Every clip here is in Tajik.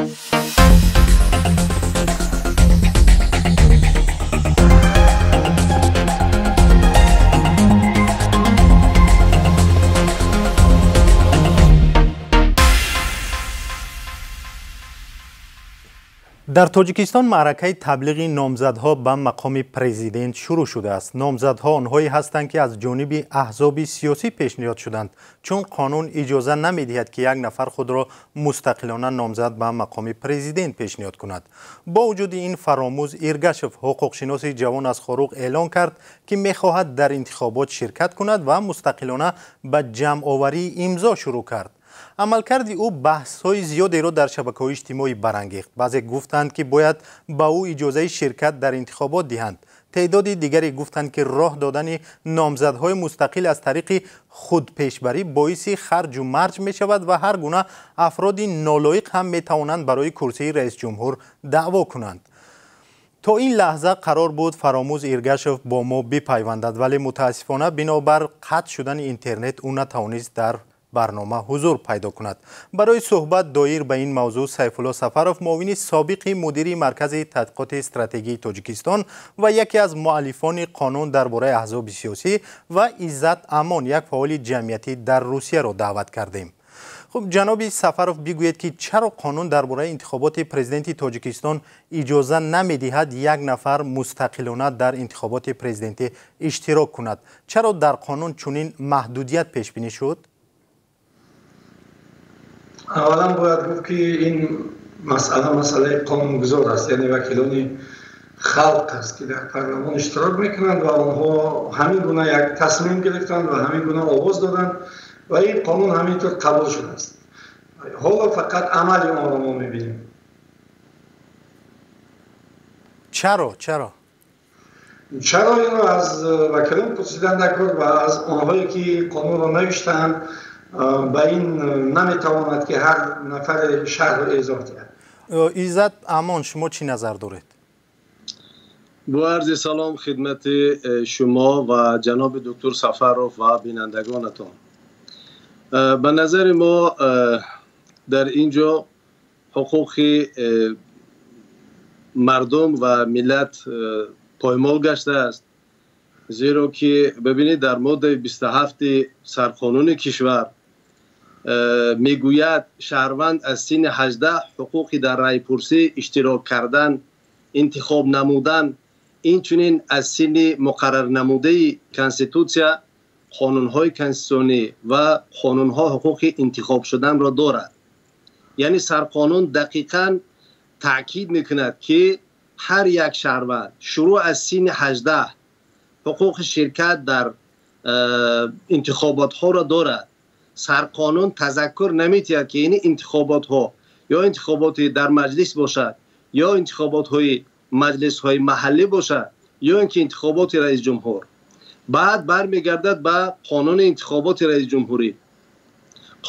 Дар Тоҷикистон маъракаи таблиғи номзадҳо ба мақоми президент шурӯъ шудааст. Номзадҳо онҳое ҳастанд, ки аз ҷониби аҳзоби сиёсӣ пешниҳод шуданд, чун қонун иҷоза намедиҳад, ки як нафар худро мустақилона номзад ба мақоми президент пешниҳод кунад. Бо вуҷуди ин, Фаромӯз Иргашев, ҳуқуқшиноси ҷавон аз Хоруғ, эълон кард, ки мехоҳад дар интихобот ширкат кунад ва мустақилона ба ҷамъоварии имзо шурӯъ кард. Амалкарди ӯ баҳсҳои зиёдеро дар шабакаҳои иҷтимоӣ барангехт. Баъзе гуфтанд, ки бояд ба ӯ иҷозаи ширкат дар интихобот диҳанд. Теъдоди дигаре гуфтанд, ки роҳ додани номзадҳои мустақил аз тариқи худпешбарӣ боиси харҷу марҷ мешавад ва ҳар гуна афроди нолоиқ ҳам метавонанд барои курсии раисҷумҳур даъво кунанд. То ин лаҳза қарор буд Фаромӯз Иргашев бо мо бипайвандад, вале мутаассифона бинобар қатъ шудани интернет ӯ натавонист дар барнома ҳузур пайдо кунад. Барои суҳбат доир ба ин мавзӯъ Сайфулло Сафаров, муовини собиқи мудири Маркази тадқиқоти стратегии Тоҷикистон ва яке аз муаллифони қонун дар бораи аҳзоби сиёсӣ, ва Иззат Амон, як фаъоли ҷамъиятӣ дар Русияро даъват кардем. Хуб, ҷаноби Сафаров, бигӯед, ки чаро қонун дар бораи интихоботи президенти Тоҷикистон иҷоза намедиҳад як нафар мустақилона дар интихоботи президентӣ иштирок кунад? Чаро дар қонун чунин маҳдудият пешбинӣ шуд? Аввалан бояд гуфт, ки ин масъала масъалаи қонунгузор аст, яъне вакилони халқ аст, ки дар парлумон иштирок мекунанд ва онҳо ҳамин гуна як тасмим гирифтанд ва ҳамин гуна овоз доданд ва ин қонун ҳамин тур қабул шудааст. Ҳоло фақат амали онро мо мебинем. Чаро? Чаро? Чаро инро аз вакилон пурсидан даркор ва аз онҳое, ки қонунро навиштаанд. Ба ин наметавонад, ки ҳар нафаре шарҳу эзоҳ диҳад. Иззат Амон, шумо чӣ назар доред? Бо арзи салом хидмати шумо ва ҷаноби доктор Сафаров ва бинандагонатон. Ба назари мо, дар ин ҷо ҳуқуқи мардум ва миллат поймол гаштааст, зеро ки бибинед, дар моддаи 27 сарқонуни кишвар мегӯяд, шаҳрванд аз синни 18 ҳуқуқи дар райпурсӣ иштирок кардан, интихоб намудан, инчунин аз синни муқаррарнамудаи конститутсия, қонунҳои конститутсионӣ ва қонунҳо ҳуқуқи интихоб шуданро дорад. Яъне сарқонун дақиқан таъкид мекунад, ки ҳар як шаҳрванд шурӯъ аз синни 18 ҳуқуқи ширкат дар интихоботҳоро дорад. Сарқонун тазаккур наметиҳад, ки ин интихоботҳо ё интихоботи дар маҷлис бошад, ё интихоботҳои маҷлисҳои маҳаллӣ бошад, ё ин ки интихоботи раисҷумҳур. Баъд бармегардад ба қонуни интихоботи раисҷумҳурӣ.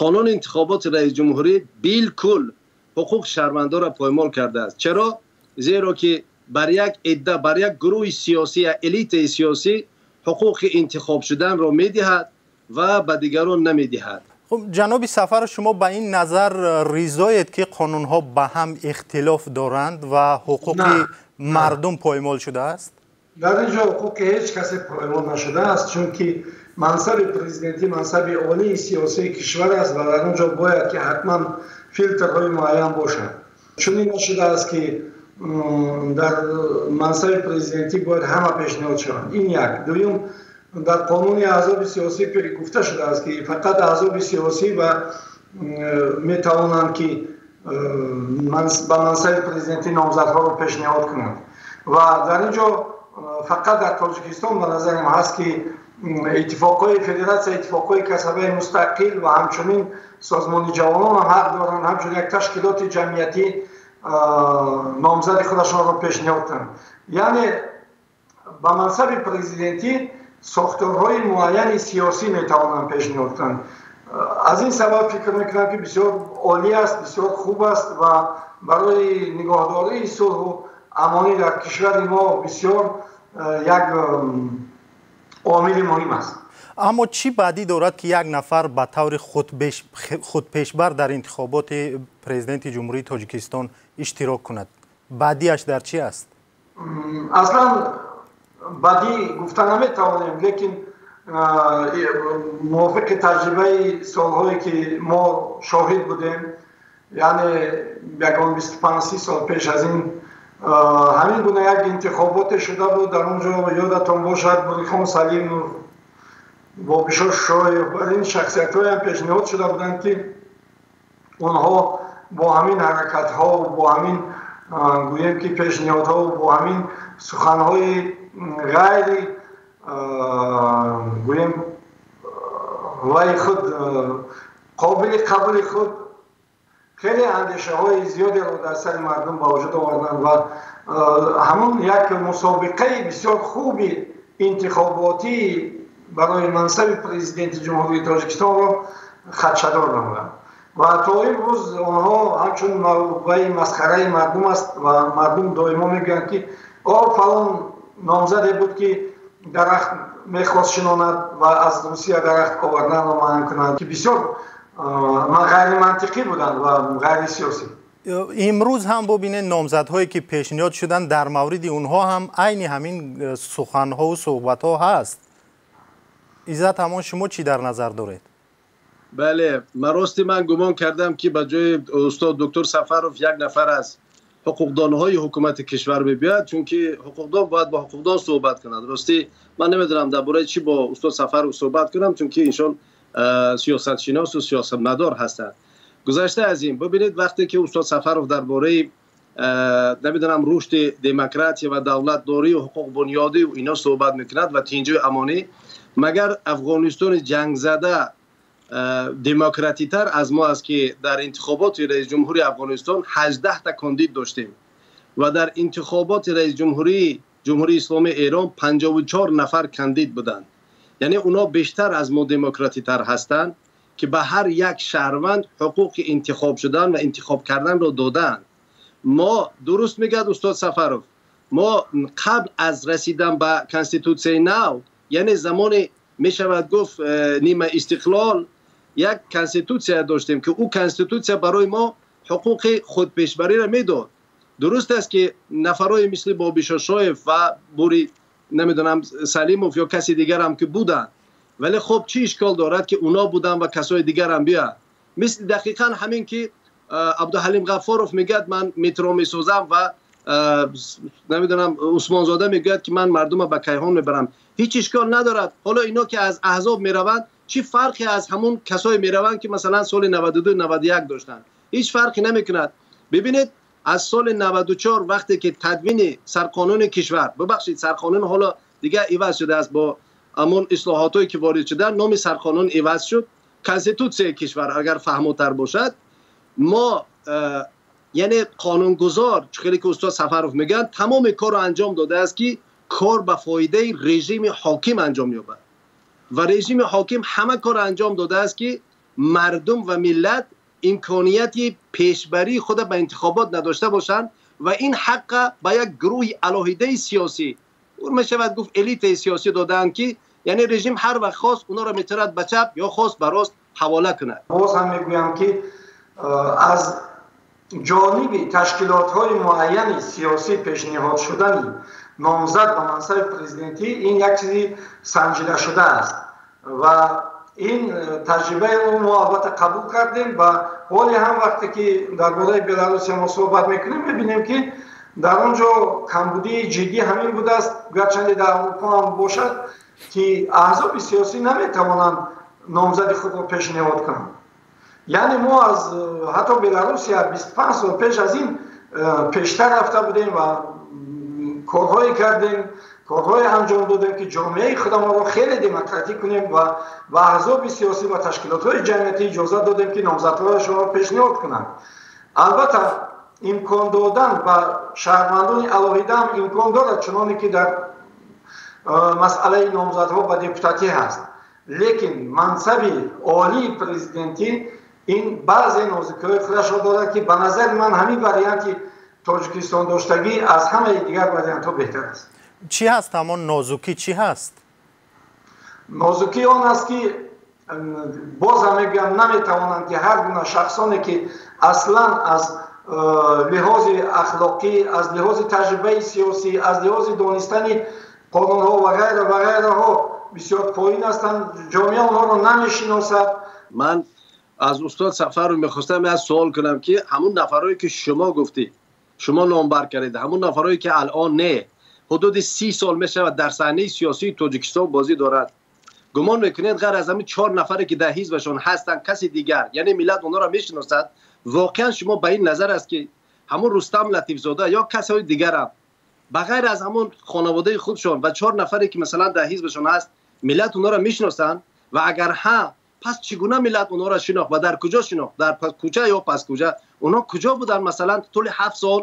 Қонуни интихоботи раисҷумҳурӣ билкул ҳуқуқи шаҳрвандонро поймол кардааст. Чаро? Зеро ки бар як идда, бар як гурӯҳи сиёсӣ, як элитаи сиёсӣ ҳуқуқи интихоб шуданро медиҳад ва ба дигарон намедиҳад. Хуб, ҷаноби Сафаров, шумо ба ин назар ризоед, ки қонунҳо ба ҳам ихтилоф доранд ва ҳуқуқи мардум поймол шудааст? Дар ин ҷо ҳуқуқи ҳеҷ касе поймол нашудааст, чунки мансаби президентӣ мансаби олии сиёсии кишвар аст ва дар он ҷо бояд, ки ҳатман филтрҳои муайян бошад. Чунин нашудааст, ки дар мансаби президентӣ бояд ҳама пешниҳод шаванд. Ин як. Дуюм, дар қонуни аҳзоби сиёсӣ гуфта шудааст, ки фақат аҳзоби сиёсӣ ва метавонанд, ки ба мансаби президентӣ номзадҳоро пешниҳод кунанд. Ва дар ин ҷо фақат дар Тоҷикистон, ба назарам, ҳаст, ки иттифоқҳои федератсия иттифоқҳои касабаи мустақил ва ҳамчунин Созмони ҷавонон ҳам ҳақ доранд ҳамчун як ташкилоти ҷамъиятӣ номзади худашонро пешниҳод кунанд. Яъне ба мансаби президентӣ сохторҳои муайяни сиёсӣ метавонанд пешниҳод кунанд. Аз ин сабаб фикр мекунам, ки бисёр олӣ аст, бисёр хуб аст ва барои нигоҳдории сулҳу амонӣ дар кишвари мо бисёр як омили муҳим аст. Аммо чӣ бадӣ дорад, ки як нафар ба таври худпешбар дар интихоботи президенти Ҷумҳурии Тоҷикистон иштирок кунад? Бадиаш дар чӣ аст? Аслан бадӣ гуфта наметавонем, лекин мувофиқи таҷрибаи солҳое, ки мо шоҳид будем, яъне ягон 25-30 сол пеш аз ин ҳамин гуна як интихоботе шуда буд. Дар он ҷо, ёдатон бошад, Бурихон Салимов, Бобишо Шоев ва ин шахсиятҳоям пешниҳод шуда буданд, ки онҳо бо ҳамин ҳаракатҳо, бо ҳамин, гӯем ки, пешниҳодҳо, бо ҳамин суханҳои ғайри, гӯем, вай худ қобили қабули худ хеле андешаҳои зиёдеро дар сари мардум ба вуҷуд оварданд ва ҳамун як мусобиқаи бисёр хуби интихоботӣ барои мансаби президенти Ҷумҳурии Тоҷикистонро хадшадор намуданд ва то имрӯз онҳо ҳамчун мавбаи масхараи мардум аст ва мардум доимо мегӯянд, ки о, фалон номзаде буд, ки дарахт мехост шинонад ва аз Русия дарахт оварданро манъ кунад, ки бисёр ғайримантиқӣ буданд ва ғайрисиёсӣ. Имрӯз ҳам бубинед, номзадҳое ки пешниҳод шуданд, дар мавриди онҳо ҳам айни ҳамин суханҳову суҳбатҳо ҳаст. Иззат, ҳамон шумо чӣ дар назар доред? Бале, ман рости ман гумон кардам, ки ба ҷои устод доктор Сафаров як нафар аз ҳуқуқдонҳои ҳукумати кишвар мебиёяд, чунки ҳуқуқдон бояд бо ҳуқуқдон суҳбат кунад. Ростӣ ман намедонам, дар бораи чӣ бо устод Сафаров суҳбат кунам, чунки иншон сиёсатшиносу сиёсатмадор ҳастанд. Гузашта аз ин, бибинед, вақте ки устод Сафаров дар бораи, намедонам, рушди демократия ва давлатдорию ҳуқуқбунёдӣ ино суҳбат мекунад ва тинҷию амонӣ, магар Афғонистони ҷангзада демократитар аз мо аст, ки дар интихоботи раисҷумҳури Афғонистон 18та кандид доштем ва дар интихоботи раисҷумҳурии Ҷумҳурии Исломии Эрон 54 нафар кандид буданд? Яъне онҳо бештар аз мо демократитар ҳастанд, ки ба ҳар як шаҳрванд ҳуқуқи интихоб шудан ва интихоб карданро додаанд. Мо, дуруст мегӯяд устод Сафаров, мо қабл аз расидан ба конститутсияи нав, яъне замоне мешавад гуфт нима истиқлол, як конститутсия доштем, ки ӯ конститутсия барои мо ҳуқуқи худпешбариро медод. Дуруст аст, ки нафарҳои мисли Бобишошоев ва Бури, намедонам, Салимов ё каси дигарам ки буданд, вале хуб, чӣ ишкол дорад, ки уно буданд ва касои дигарам биёянд? Мисли дақиқан ҳамин ки Абдуҳалим Ғаффоров мегӯяд, ман метро месозам, ва, намедонам, Усмонзода мегӯяд, ки ман мардума ба кайҳон мебарам. Ҳеҷ ишкол надорад. Ҳоло ино ки аз аҳзоб мераванд, чӣ фарқе аз ҳамун касое мераванд, ки масалан соли 92, 91 доштанд? Ҳеҷ фарқе намекунад. Бибинед, аз соли 94, вақте ки тадвини сарқонуни кишвар, бибахшед, сарқонун ҳоло дигар иваз шудааст, бо ҳамон ислоҳотое ки ворид шуданд, номи сарқонун иваз шуд, конститутсияи кишвар, агар фаҳмотар бошад. Мо, яъне қонунгузор, хеле ки устод Сафаров мегӯянд, тамоми корро анҷом додааст, ки кор ба фоидаи режими ҳоким анҷом ёбад, ва режими ҳоким ҳама корро анҷом додааст, ки мардум ва миллат имконияти пешбарии худа ба интихобот надошта бошанд ва ин ҳаққа ба як гурӯҳи алоҳидаи сиёсӣ, мешавад гуфт элитаи сиёсӣ, додаанд, ки яъне режим ҳар вақт хост, онҳоро метавонад ба чап ё хост ба рост ҳавола кунад. Боз ҳам мегӯям, ки аз ҷониби ташкилотҳои муайяни сиёсӣ пешниҳод шудани номзад ба мансаби президентӣ ин як чизи санҷида шудааст ва ин таҷрибаеро мо албатта қабул кардем. Ва ҳоле ҳам вақте ки дар бораи Беларусия мо суҳбат мекунем, мебинем, ки дар он ҷо камбудии ҷиддӣ ҳамин будааст, гарчанде дар Аврупо ҳам бошад, ки аҳзоби сиёсӣ наметавонанд номзади худро пешниҳод кунанд. Яъне мо аз ҳатто Беларусия 25 сол пеш аз ин пештар рафта будем ва корҳое кардем, корҳое анҷом додем, ки ҷомеаи худамонро хеле демократӣ кунем ва ба аҳзоби сиёсӣ ва ташкилотҳои ҷамъиятӣ иҷозат додем, ки номзадҳояшонро пешниҳод кунанд. Албатта, имкон додан ба шаҳрвандони алоҳида ҳам имкон дорад, чуноне ки дар масъалаи номзадҳо ба депутатӣ ҳаст, лекин мансаби олии президентӣ ин баъзе нозукиҳои худашро дорад, ки ба назари ман ҳамин варианти Тоҷикистон доштагӣ аз ҳамаи дигар вариантҳо беҳтар аст. Чӣ ҳаст ҳамон нозукӣ, чӣ ҳаст? Нозукии он аст, ки боз ҳам мегӯям, наметавонанд, ки ҳар гуна шахсоне, ки аслан аз лиҳози ахлоқӣ, аз лиҳози таҷрибаи сиёсӣ, аз лиҳози донистани қонунҳо ва ғайра ва ғайраҳо бисёр поин ҳастанд, ҷомеа онҳоро намешиносад. Ман аз устод Сафаров мехостам як суол кунам, ки ҳамун нафарое, ки шумо гуфтӣ, шумо номбар кардед, ҳамун нафарое, ки алон не, ҳудуди 30 сол мешавад дар саҳнаи сиёсии Тоҷикистон бозӣ дорад, гумон мекунед, ғайр аз ҳамин чор нафаре, ки дар ҳизбашон ҳастанд, каси дигар, яъне миллат онҳоро мешиносад? Воқеан шумо ба ин назар аст, ки ҳамун Рустам Латифзода ё касои дигарам, ба ғайр аз ҳамун хонаводаи худшон ва чор нафаре, ки масалан дар ҳизбашон ҳаст, миллат онҳоро мешиносанд? Ва агар ҳа, пас чӣ гуна миллат онҳоро шинохт ва дар куҷо шинохт? Дар кӯча ё пас кӯча? Онҳо куҷо буданд? Масалан, тӯли 7 сол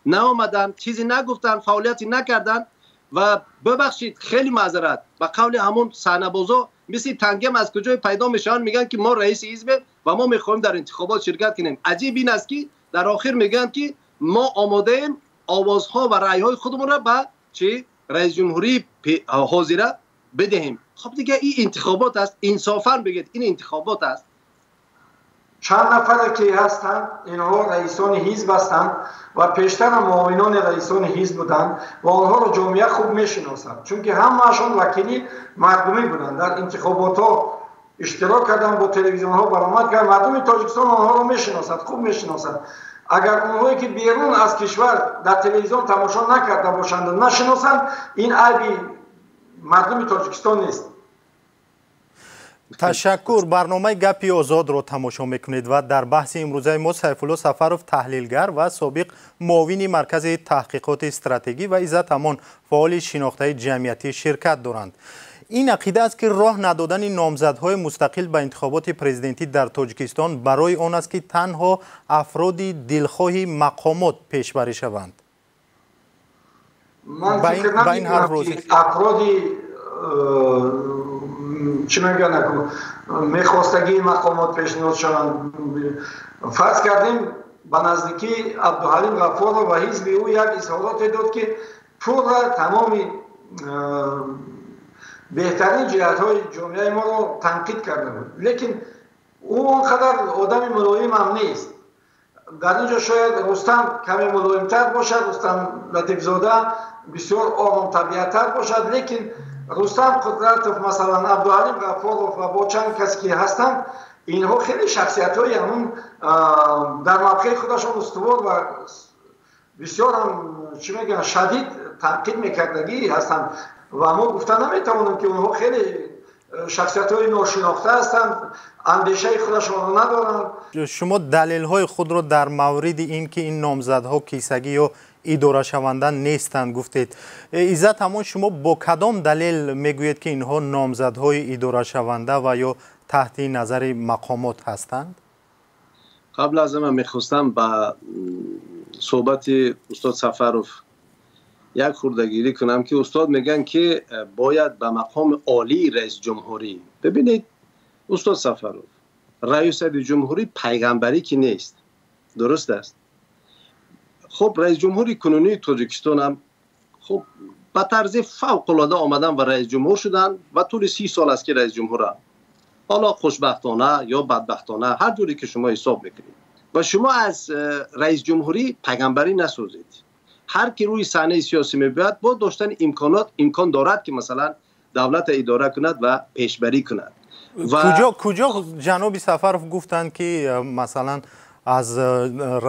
наомаданд, чизе нагуфтанд, фаъолияте накарданд. Ва бибахшед, хеле маъзарат, ба қавли ҳамун саҳнабозо, мисли тангем аз куҷое пайдо мешаванд, мегӯянд, ки мо раиси ҳизбем ва мо мехоҳем дар интихобот ширкат кунем. Аҷиб ин аст, ки дар охир мегӯянд, ки мо омодаем овозҳо ва раъйҳои худамонро ба чӣ раиси ҷумҳурии ҳозира бидиҳем. Хоб, дига ин интихобот аст? Инсофан бигӯед, ин интихобот аст? Чанд нафаре, ки ҳастанд, инҳо раисони ҳизб ҳастанд ва пештара муовинони раисони ҳизб буданд ва онҳоро ҷомеа хуб мешиносад, чунки ҳамаашон вакили мардумӣ буданд, дар интихоботҳо иштирок карданд, бо телевизионҳо баромад кард. Мардуми Тоҷикистон онҳоро мешиносад, хуб мешиносад. Агар онҳое, ки берун аз кишвар дар телевизион тамошо накарда бошанд, нашиносанд, ин айби мардуми Тоҷикистон нест. Ташаккур. Барномаи «Гапи озодро» тамошо мекунед ва дар баҳси имрӯзаи мо Сайфулло Сафаров, таҳлилгар ва собиқ муовини Маркази таҳқиқоти стратегӣ, ва Иззат Амон, фаъоли шинохтаи ҷамъиятӣ, ширкат доранд. Ин ақида аст, ки роҳ надодани номзадҳои мустақил ба интихоботи президентӣ дар Тоҷикистон барои он аст, ки танҳо афроди дилхоҳи мақомот пешбарӣ шаванд. Ман фикр намекунам, ки афроди, чӣ мегӯянд, мехостагии мақомот пешниҳод шаванд. Фарз кардем, ба наздикӣ Абдуҳалим Ғаффоров ва ҳизби ӯ як изҳороте дод, ки пурра тамоми беҳтарин ҷиҳатҳои ҷомеаи моро танқид карда буд, лекин ӯ он қадар одами мулоимам нест. Дар ин ҷо шояд Рустам каме мулоимтар бошад, Рустам Латифзода бисёр оромтабиаттар бошад, лекин Рустам Қудратов, масалан, Абдуҳалим Ғаффоров ва бо чанд касе, ки ҳастанд, инҳо хеле шахсиятҳои ҳамун дар мавқеи худашон устувор ва бисёр ҳам, чӣ мегӯянд, шадид танқид мекардагӣ ҳастанд ва мо гуфта наметавонем, ки онҳо хеле шахсиятҳои ношинохта ҳастанд, андешаи худашонро надоранд. Шумо далелҳои худро дар мавриди ин ки ин номзадҳо кисагӣ ё идорашаванда нестанд, гуфтед. Иззат Амон, шумо бо кадом далел мегӯед, ки инҳо номзадҳои идорашаванда ва ё таҳти назари мақомот ҳастанд? Қабл аз ҳама мехостам ба суҳбати устод Сафаров як хурдагирӣ кунам, ки устод мегӯянд, ки бояд ба мақоми олии раиси ҷумҳурӣ. Бибинед, устод Сафаров, раёсати ҷумҳурӣ пайғамбарӣ ки нест, дуруст аст? Хуб, раиси ҷумҳури кунунии Тоҷикистонам, хуб, ба тарзи фавқулода омадан ва раиси ҷумҳур шуданд ва тӯли 30 сол аст, ки раиси ҷумҳуранд. Ҳоло хушбахтона ё бадбахтона, ҳар ҷуре ки шумо ҳисоб мекунед, ва шумо аз раиси ҷумҳурӣ пайғамбарӣ насозед. Ҳар ки рӯи саҳнаи сиёсӣ мебиёяд, бо доштани имконот имкон дорад, ки масалан давлатро идора кунад ва пешбарӣ кунад. Куҷо ҷаноби Сафаров гуфтанд, ки масалан аз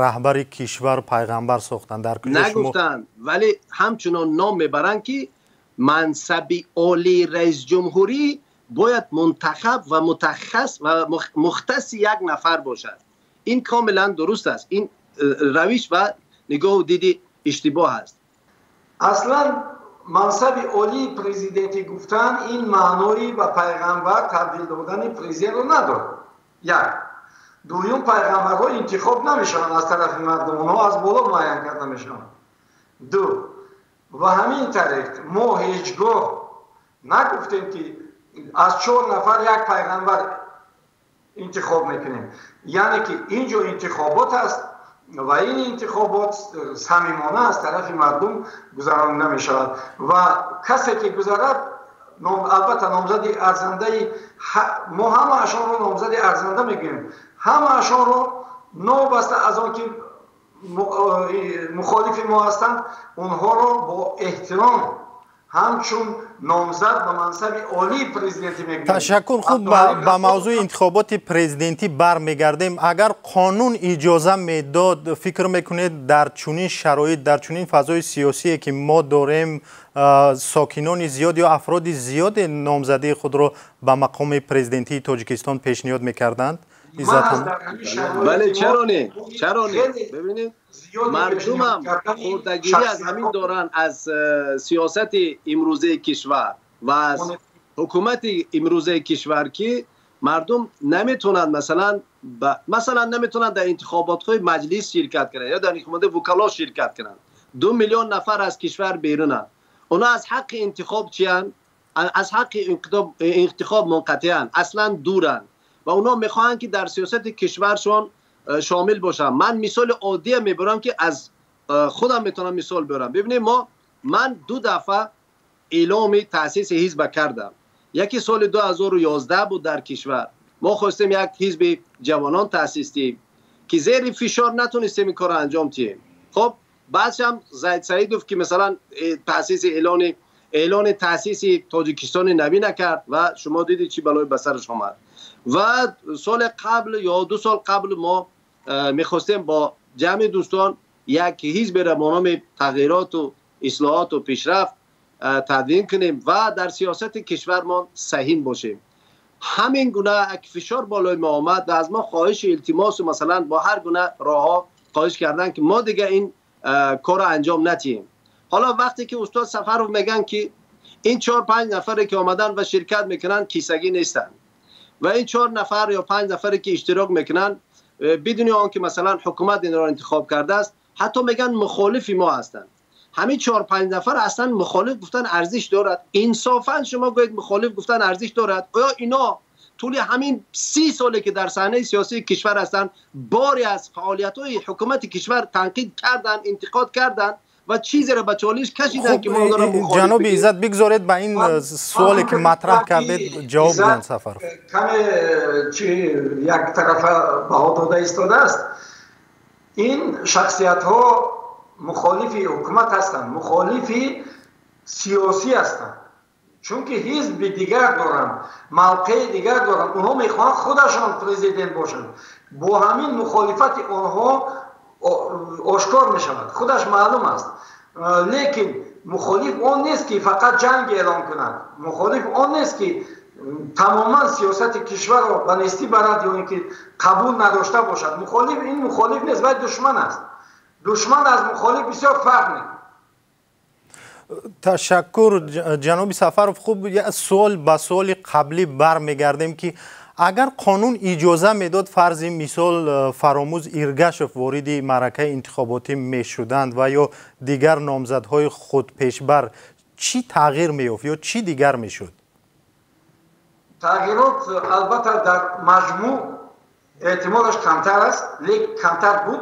раҳбари кишвар пайғамбар сохтанд? Дар куҷо? Нагуфтанд, вале ҳамчунон ном мебаранд, ки мансаби олии раисҷумҳурӣ бояд мунтахаб ва мутахас ва мухтаси як нафар бошад. Ин комилан дуруст аст. Ин равиш ва нигоҳу диди иштибоҳ аст. Аслан мансаби олии президентӣ гуфтан ин маънои ба пайғамбар табдил додани президентро надорад, як. Дуюм, пайғамбарҳо интихоб намешаванд аз тарафи мардум, онҳо аз боло муайян карда мешаванд. Ду, ва ҳамин тариқ мо ҳеҷ гоҳ нагуфтем, ки аз чор нафар як пайғамбар интихоб мекунем. Яъне ки ин ҷо интихобот аст ва ин интихобот самимона аз тарафи мардум гузаронида мешавад ва касе, ки гузарад. Албатта, номзади арзандаи мо, ҳамаашонро номзади арзанда мегӯем, ҳамаашонро, новобаста аз он ки мухолифи мо ҳастанд, онҳоро бо эҳтиром ҳамчун номзад ба мансаби олии президентӣ мегӯем. Ташаккур. Хуб, ба мавзӯи интихоботи президентӣ бармегардем. Агар қонун иҷоза медод, фикр мекунед, дар чунин шароит, дар чунин фазои сиёсие, ки мо дорем, сокинони зиёд ё афроди зиёде номзадии худро ба мақоми президентии Тоҷикистон пешниҳод мекарданд? Бале, чаро не, чаро не? Бибинед, мардумам хурдагирӣ аз ҳамин доранд, аз сиёсати имрӯзаи кишвар ва аз ҳукумати имрӯзаи кишвар, ки мардум наметавонанд, масалан, наметавонанд дар интихоботҳои маҷлис ширкат кунанд ё дар интихоботи вукало ширкат кунанд. 2 миллион нафар аз кишвар берунанд, онҳо аз ҳаққи интихоб чиянд, аз ҳаққи интихоб мунқатеанд, аслан дуранд ва онҳо мехоҳанд, ки дар сиёсати кишваршон шомил бошанд. Ман мисоли оддие мебарам, ки аз худам метавонам мисол биёрам. Бибинед, ман ду дафъа эъломи таъсиси ҳизба кардам. Яке соли 2011 буд. Дар кишвар мо хостем як ҳизби ҷавонон таъсис диҳем, ки зери фишор натонистем ин корро анҷом диҳем. Хоб, баъдшам Зайд Саидов, ки масалан таъсиси эълони таъсиси Тоҷикистони навӣ накард ва шумо дидед, чӣ балое ба сараш омад. Ва соли қабл ё 2 сол қабл мо мехостем бо ҷамъи дӯстон як ҳизберо бо номи Тағйироту ислоҳоту пешрафт тадвин кунем ва дар сиёсати кишвармон саҳим бошем. Ҳамин гуна як фишор болои мо омад ва аз мо хоҳиши илтимосу масалан бо ҳар гуна роҳҳо хоҳиш карданд, ки мо дига ин корро анҷом надиҳем. Ҳоло вақте ки устод Сафаров мегӯянд, ки ин чор панҷ нафаре ки омаданд ва ширкат мекунанд, кисагӣ нестанд ва ин чор нафар ё панҷ нафаре ки иштирок мекунанд, бидуни он ки масалан ҳукумат инро интихоб кардааст, ҳатто мегӯянд, мухолифи мо ҳастанд, ҳамин чор панҷ нафар аслан мухолиф гуфтан арзиш дорад? Инсофан шумо гӯед, мухолиф гуфтан арзиш дорад? Оё ино тӯли ҳамин 30 соле ки дар саҳнаи сиёсии кишвар ҳастанд, боре аз фаъолиятҳои ҳукумати кишвар танқид карданд, интиқод карданд ва чизеро ба чолиш кашиданд, ки мо онро Ҷаноби Иззат, бигзоред ба ин суоле, ки матраҳ кардед, ҷавоб диҳанд Сафаров. Каме чи як тарафа баҳо дода истодааст. Ин шахсиятҳо мухолифи ҳукумат ҳастанд, мухолифи сиёсӣ ҳастанд, чунки ҳизби дигар доранд, мавқеи дигар доранд. Онҳо мехоҳанд худашон президент бошанд. Бо ҳамин мухолифати онҳо ошкор мешавад, худаш маълум аст. Лекин мухолиф он нест, ки фақат ҷанг эълон кунад. Мухолиф он нест, ки тамоман сиёсати кишварро ба нестӣ барад ё ин ки қабул надошта бошад. Мухолиф ин мухолиф нест, вай душман аст. Душман аз мухолиф бисёр фарқ мекунад. Ташаккур, ҷаноби Сафаров. Хуб, суол, ба суоли қаблӣ бармегардем, ки агар қонун иҷоза медод, фарзи мисол, Фаромӯз Иргашев вориди маъракаи интихоботӣ мешуданд ва ё дигар номзадҳои худпешбар, чӣ тағйир меёфт ё чӣ дигар мешуд? Тағйирот, албатта, дар маҷмӯъ эҳтимолаш камтар аст, камтар буд,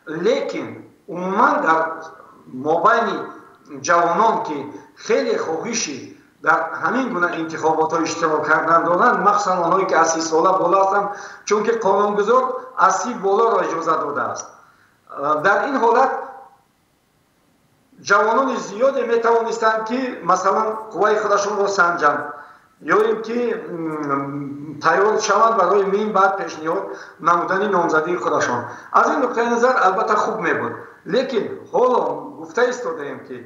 лекин умуман дар мобайни ҷавонон, ки хеле хоҳиши дар ҳамин гуна интихоботҳо иштирок кардан доранд, махсусан онҳое ки аз 30 сола боло ҳастанд, чунки қонунгузор аз 30 болоро иҷоза додааст, дар ин ҳолат ҷавонони зиёде метавонистанд, ки масалан қувваи худашонро санҷанд ё ин ки тайёр шаванд барои мин баъд пешниҳод намудани номзадии худашон. Аз ин нуқтаи назар, албатта, хуб мебуд, лекин ҳоло гуфта истодаем, ки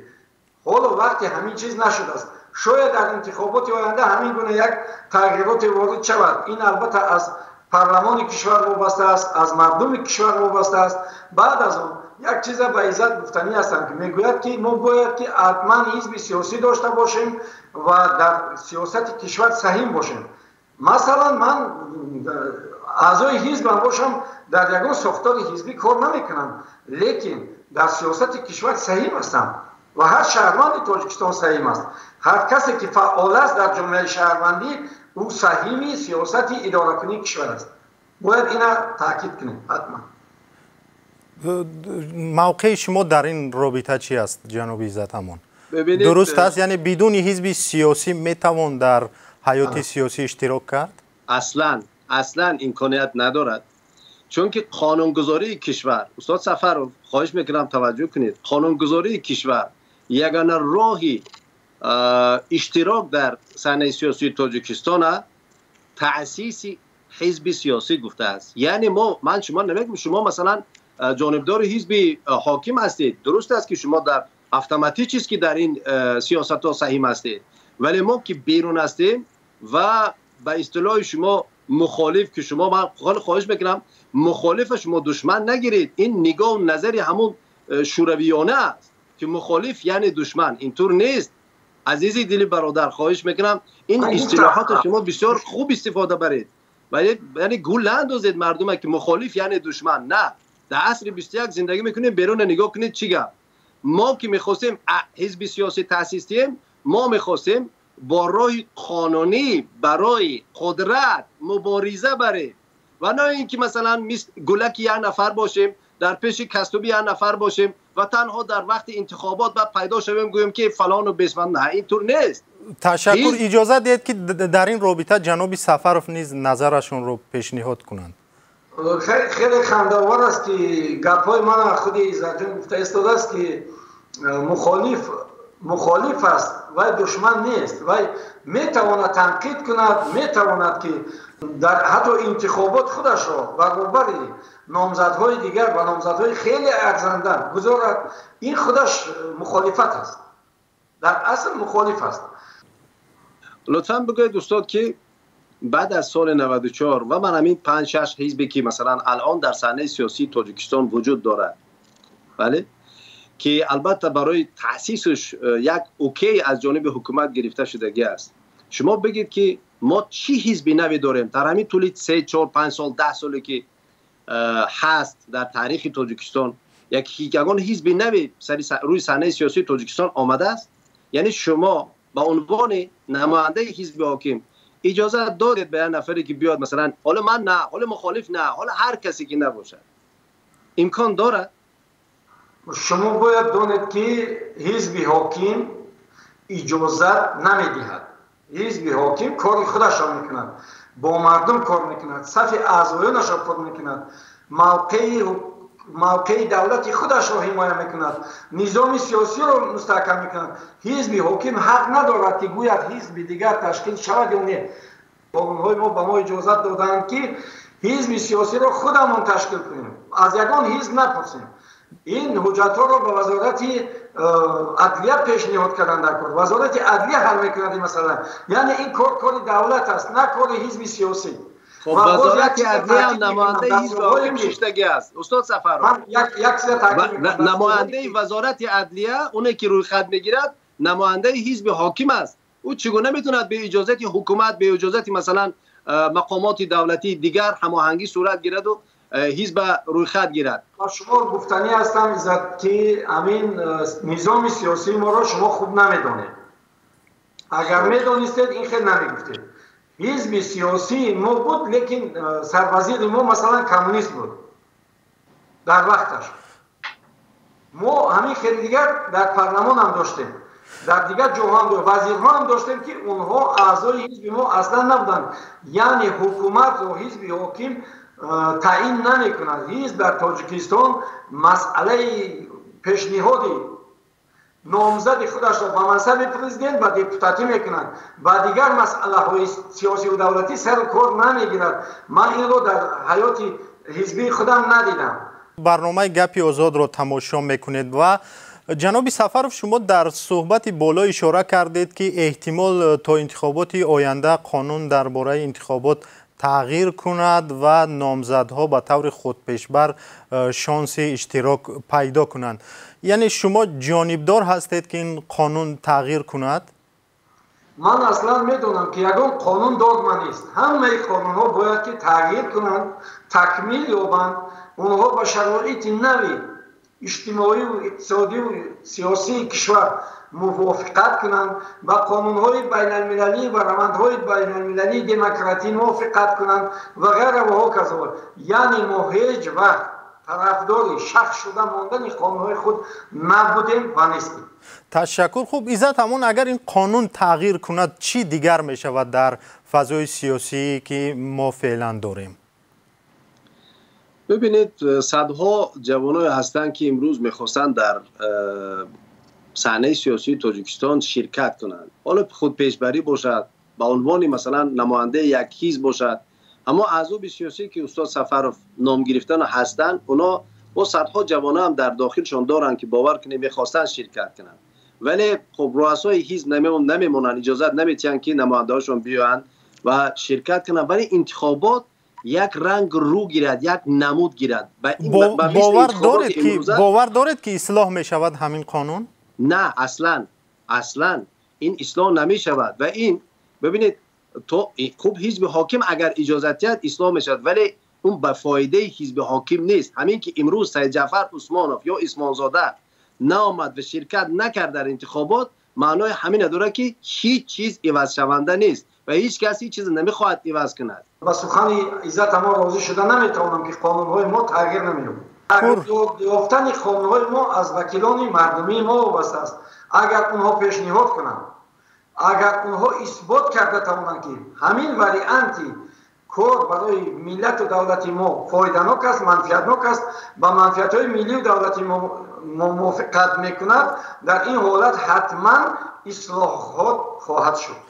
ҳоло вақти ҳамин чиз нашудааст. Шояд дар интихоботи оянда ҳамин гуна як тағйироте ворид шавад. Ин, албатта, аз парлумони кишвар вобаста аст, аз мардуми кишвар вобаста аст. Баъд аз он як чиза ба Иззат гуфтанӣ ҳастам, ки мегӯяд, ки мо бояд ки ҳатман ҳизби сиёсӣ дошта бошем ва дар сиёсати кишвар саҳим бошем. Масалан, ман аъзои ҳизбам бошам, дар ягон сохтори ҳизбӣ кор намекунам, лекин дар сиёсати кишвар саҳим ҳастам ва ҳар шаҳрванди Тоҷикистон саҳим аст. Ҳар касе ки фаъол аст дар ҷомеаи шаҳрвандӣ, ӯ саҳими сиёсати идоракунии кишвар аст. Бояд ина таъкид кунем ҳатман. Мавқеи шумо дар ин робита чи аст, ҷаноби Иззат ҳамон? Дуруст аст? Яъне бидуни ҳизби сиёсӣ метавон дар ҳаёти сиёсӣ иштирок кард? Аслан имконият надорад, чунки қонунгузории кишвар, устод Сафаров, хоҳиш мекунам таваҷҷӯҳ кунед, қонунгузории кишвар ягона роҳи иштирок дар саҳнаи сиёсии Тоҷикистон таъсиси ҳизби сиёсӣ гуфтааст. Яъне ман шумо намегӯям, шумо масалан ҷонибдори ҳизби ҳоким ҳастед, дуруст аст ки шумо дар автоматически дар ин сиёсатҳо саҳим ҳастед, вале мо ки берун ҳастем ва ба истилоҳи шумо мухолиф, ки шумо, ман хоҳиш мекунам, мухолифа шумо душман нагиред. Ин нигоҳу назари ҳамун шӯравиёна аст ки мухолиф яъне душман. Интур нест, азизи дили бародар, хоҳиш мекунам ин истилоҳотро шумо бисёр хуб истифода баред, яъне гул наандозед мардума ки мухолиф яъне душман. На, дар асри 21 зиндагӣ мекунем, берун нигоҳ кунед чӣ гап. Мо ки мехостем ҳизби сиёсӣ таъсис диҳем, мо мехостем бо роҳи қонунӣ барои қудрат мубориза барем ва на ин ки масалан мисл гулаки як нафар бошем, дар пеши кастуби як нафар бошем ва танҳо дар вақти интихобот баъд пайдо шавем, гӯем ки фалону бесман. На, ин тур нест. Ташаккур. Иҷозат диҳед ки дар ин робита ҷаноби Сафаров низ назарашонро пешниҳод кунанд. Хеле хандаовар аст ки гапҳои мана худи Иззатҷон гуфта истодааст ки мухолиф аст, вай душман нест, вай метавонад танқид кунад, метавонад ки дар ҳатто интихобот худашро баробари номзадҳои дигар ва номзадҳои хеле арзанда гузорад. Ин худаш мухолифат аст, дар асл мухолиф аст. Лутфан бигӯед устод ки баъд аз соли 94 ва ман ҳамин 5-6 ҳизбе ки масалан алон дар саҳнаи сиёсии Тоҷикистон вуҷуд дорад, бале, ки албатта барои таъсисаш як окей аз ҷониби ҳукумат гирифта шудагӣ аст, шумо бигед ки мо чӣ ҳизби наве дорем дар ҳамин тӯли 3, 4, 5 сол, 10 соле ки ҳаст дар таърихи Тоҷикистон, ягон ҳизби наве рӯи саҳнаи сиёсии Тоҷикистон омадааст? Яъне шумо ба унвони намояндаи ҳизби ҳоким иҷозат додед ба як нафаре ки биёд масалан, ҳоло ман на, ҳоло мухолиф на, ҳоло ҳар касе ки набошад, имкон дорад? Шумо бояд донед ки ҳизби ҳоким иҷозат намедиҳад. Ҳизби ҳоким кори худашро мекунад, бо мардум кор мекунад, сафи аъзоёнашро пур мекунад, мавқеи давлати худашро ҳимоя мекунад, низоми сиёсиро мустаҳкам мекунад. Ҳизби ҳоким ҳақ надорад ки гӯяд ҳизби дигар ташкил шавад ё не. Қонунҳои мо ба мо иҷозат доданд ки ҳизби сиёсиро худамон ташкил кунем, аз ягон ҳизб напурсем. Ин ҳуҷҷатҳоро ба Вазорати адлия пешниҳод карданд дар кор. Вазорати адлия ҳал мекунад ин масъала. Яъне ин кор кори давлат аст, на кори ҳизби сиёсӣ. Вазорати адлия намояндаи ҳизби ҳоким шиштагӣ аст, устод Сафаров. Намояндаи Вазорати адлия, оне ки рӯйхат мегирад, намояндаи ҳизби ҳоким аст. Ӯ чӣ гуна метавонад бе иҷозати ҳукумат, бе иҷозати масалан мақомоти давлатии дигар ҳамоҳангӣ сурат гираду ҳизб рӯйхат гирад? Ба шумо гуфтанӣ ҳастам, Иззат, ки ҳамин низоми сиёсии моро шумо хуб намедонед. Агар медонистед, ин хел намегуфтед. Ҳизби сиёсии мо буд, лекин сарвазири мо масалан коммунист буд дар вақташ. Мо ҳамин хели дигар дар парламон ҳам доштем, дар дигар ҷоҳо ҳам вазирҳо ҳам доштем ки онҳо аъзои ҳизби мо аслан набуданд. Яъне ҳукуматро ҳизби ҳоким таъин намекунад. Ҳизб дар Тоҷикистон масъалаи пешниҳоди номзади худашро ба мансаби президент ва депутатӣ мекунад, ба дигар масъалаҳои сиёсиву давлатӣ сару кор намегирад. Ман инро дар ҳаёти ҳизбии худам надидам. Барномаи Гапи Озодро тамошо мекунед ва ҷаноби Сафаров, шумо дар суҳбати боло ишора кардед ки эҳтимол то интихоботи оянда қонун дар бораи интихобот тағйир кунад ва номзадҳо ба таври худпешбар шонси иштирок пайдо кунанд. Яъне шумо ҷонибдор ҳастед ки ин қонун тағйир кунад? Ман аслан медонам ки ягон қонун догма нест. Ҳамаи қонунҳо бояд ки тағйир кунанд, такмил ёбанд, онҳо ба шароити нави иҷтимоию иқтисодию сиёсии кишвар мувофиқат кунанд, ба қонунҳои байналмилалӣ ва равандҳои байналмилалии демократӣ мувофиқат кунанд ва ғайра ва ҳоказо. Яъне мо ҳеҷ вақт Тарафдори шахс шуда мондани қонунҳои худ набудем ва нестем. Ташаккур. Хуб, Иззат Амон, агар ин қонун тағйир кунад, чӣ дигар мешавад дар фазои сиёсӣ, ки мо феълан дорем? Бибинед, садҳо ҷавоное ҳастанд, ки имрӯз мехостанд дар саҳнаи сиёсии Тоҷикистон ширкат кунанд, ҳоло худпешбарӣ бошад, ба унвони масалан намояндаи як ҳизб бошад. Аммо аҳзоби сиёсӣ, ки устод Сафаров ном гирифтан ҳастанд, оно бо садҳо ҷавона ҳам дар дохилшон доранд, ки бовар кунед, мехостанд ширкат кунанд, вале хуб, руасои ҳизб намемонанд, иҷозат наметиҳанд, ки намояндаҳошон биёянд ва ширкат кунанд. Вале интихобот як ранг рӯ гирад, як намуд гирад. Бовар доред, ки ислоҳ мешавад ҳамин қонун? На, аслан, аслан ин ислоҳ намешавад. Ва ин бибинед, то хуб, ҳизби ҳоким агар иҷозат диҳад, ислоҳ мешавад, вале он ба фоидаи ҳизби ҳоким нест. Ҳамин ки имрӯз Саидҷаъфар Усмонов ё Исмонзода наомад ва ширкат накард дар интихобот, маънои ҳамина дорад, ки ҳеҷ чиз ивазшаванда нест ва ҳеҷ кас ҳеҷ чиз намехоҳад иваз кунад. Ба сухани Иззат Амон розӣ шуда наметавонам, ки қонунҳои мо тағйир намеёбад. Ёфтани қонунҳои мо аз вакилони мардумии мо вобаста аст. Агар онҳо пешниҳод кунанд, агар онҳо исбот карда тавонанд, ки ҳамин варианти кор барои миллату давлати мо фоиданок аст, манфиатнок аст, ба манфиатҳои миллию давлати мо мувофиқат мекунад, дар ин ҳолат ҳатман ислоҳот хоҳад шуд.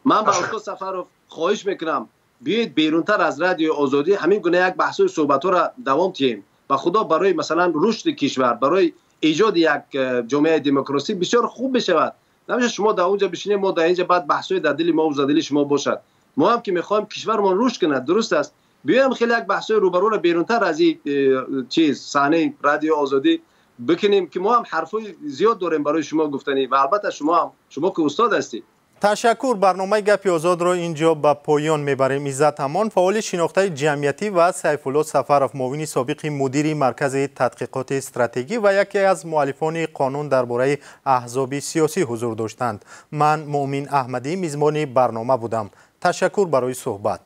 Ман ба устод Сафаров хоҳиш мекунам, биёед берунтар аз Радиои Озодӣ ҳамин гуна як баҳсҳои суҳбатҳоро давом диҳем. Ба худо, барои масалан рушди кишвар, барои эҷоди як ҷомеаи демократӣ бисёр хуб мешавад. Намеша шумо дар онҷа бишинед, мо дар инҷа, баъд баҳсҳои дар дили мо ва дили шумо бошад. Мо ҳам ки мехоҳем кишвармон рушд кунад, дуруст аст. Биёем хеле як баҳсҳои рӯбарӯро берунтар аз ин чиз, саҳнаи Радиои Озодӣ бикунем, ки мо ҳам ҳарфҳои зиёд дорем барои шумо гуфтанӣ ва албатта шумо ҳам, шумо ки устод ҳастед. Ташаккур. Барномаи «Гапи озодро» ин ҷо ба поён мебарем. Иззат Амон, фаъоли шинохтаи ҷамъиятӣ, ва Сайфулло Сафаров, муовини собиқи мудири Маркази тадқиқоти стратегӣ ва яке аз муаллифони қонун дар бораи аҳзоби сиёсӣ ҳузур доштанд. Ман, Муъмин Аҳмадӣ, мизбони барнома будам. Ташаккур барои суҳбат.